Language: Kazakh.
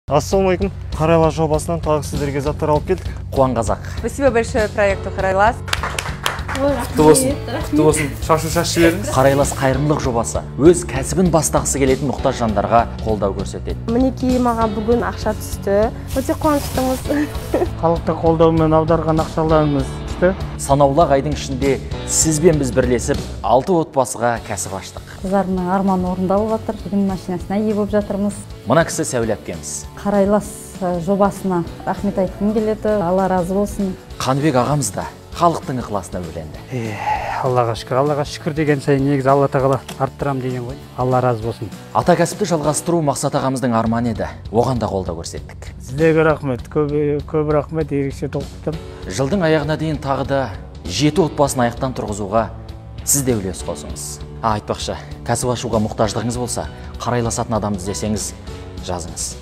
Ассалаумағалейкум. Қарайлас жобасынан тағы сіздерге заттар алып келдік. Қуан қазақ. Спасибо большое проекту «Қарайлас». Құтты болсын, құтты болсын. Шашу шаш жіберіңіз. Қарайлас қайырымдылық жобасы өз кәсібін бастағысы келетін мұқтаж жандарға қолдау көрсетеді. Мінекей, маған бүгін ақша түсті. Өте қуаныштымыз. Халықтың қолдауымен аударған ақшаларымыз түсті. Санаулы айдың ішінде сізбен біз бірлесіп, 6 отбасыға кәсіп аштық. Қыздарымның арманы орындалып жатыр. Бүгін машинасына ие болып жатырмыз. Мына кісі Сәуле әпкеміз. Қарайлас жобасына рахмет айтқым келеді. Алла разы болсын. Қаныбек ағамыз да халықтың ықыласына бөленді. Аллаға шүкір, Аллаға шүкір деген сайын негізі Алла тағала арттырам деген ғой. Алла разы болсын. Ата кәсіпті жалғастыру Мақсат ағамыздың арманы еді. Оған да қолдау көрсеттік. Сіздерге рахмет, көп көп рахмет, ерекше толқыттым. Жылдың аяғына дейін тағы да 7 отбасын аяқтан тұрғызуға сіз де үлес қосыңыз. Айтпақшы, кәсіп ашуға мұқтаждығыңыз болса, қарайласатын адамды іздесеңіз, жазыңыз.